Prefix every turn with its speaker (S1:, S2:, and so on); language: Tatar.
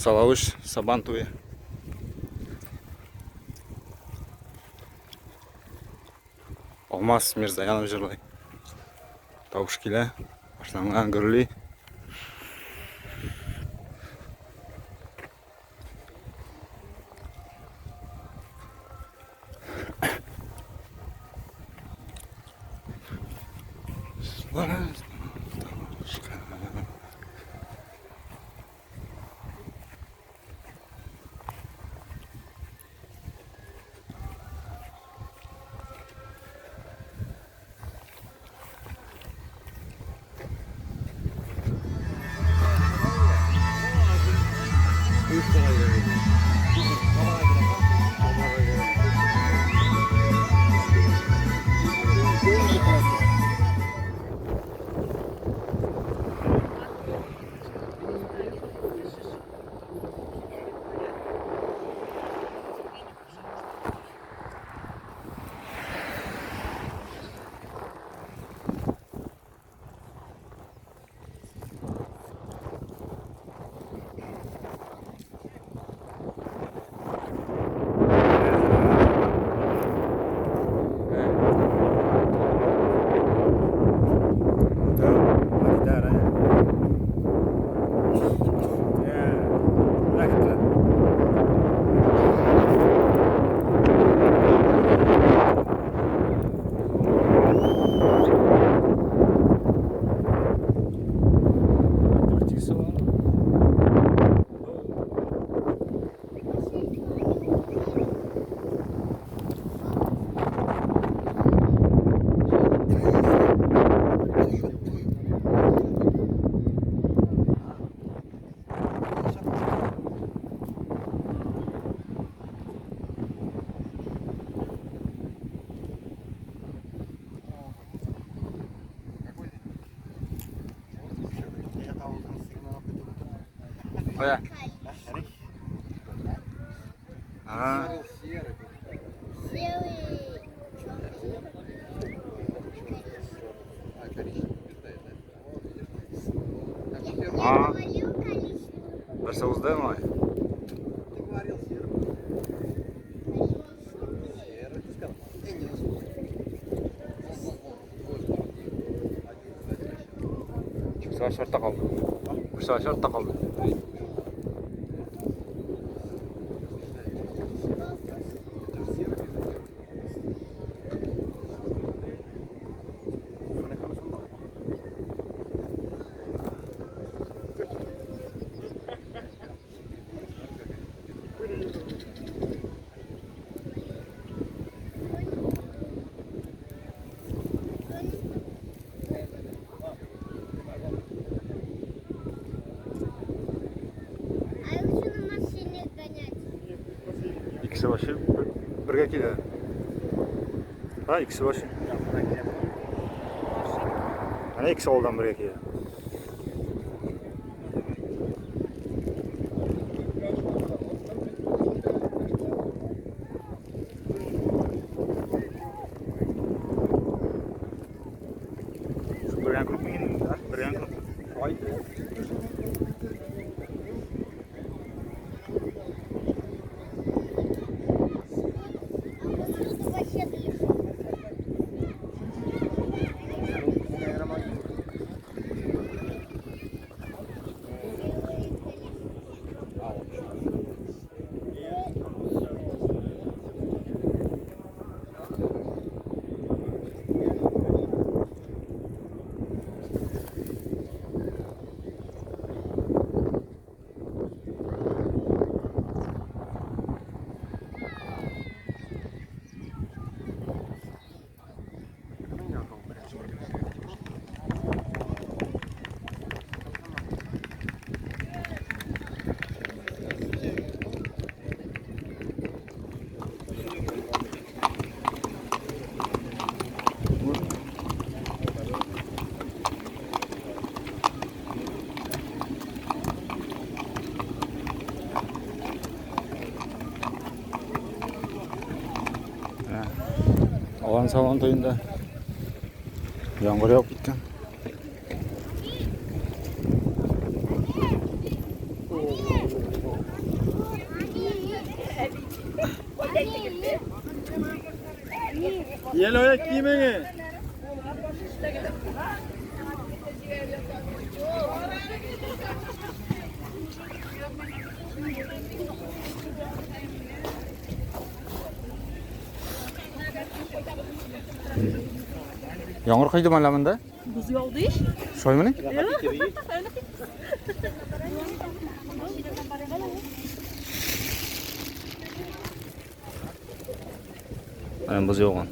S1: Салавыч Сабан туе. Алмаз Мирзаянов җырлый. Тавыш килә, башланган гөрли. Кая? А. А. Берсе узды малай. Берсе артта калды. Берсе артта калды.
S2: А я хочу на машине гонять.
S1: Икесе башы бергә килә. Ha, икесе башы. Әнә икесе алдан бергә килә. Бергә күреп мин, бергә күреп. Ай.
S2: А вот тут вообще далеко.
S1: Алан салон туенда яңгыр явып киткән. Ел аяк киемеңе. Яңгыр койды мәллә монда?
S3: Боз яуды ич.
S1: Шулаймыни? Менә боз яуган.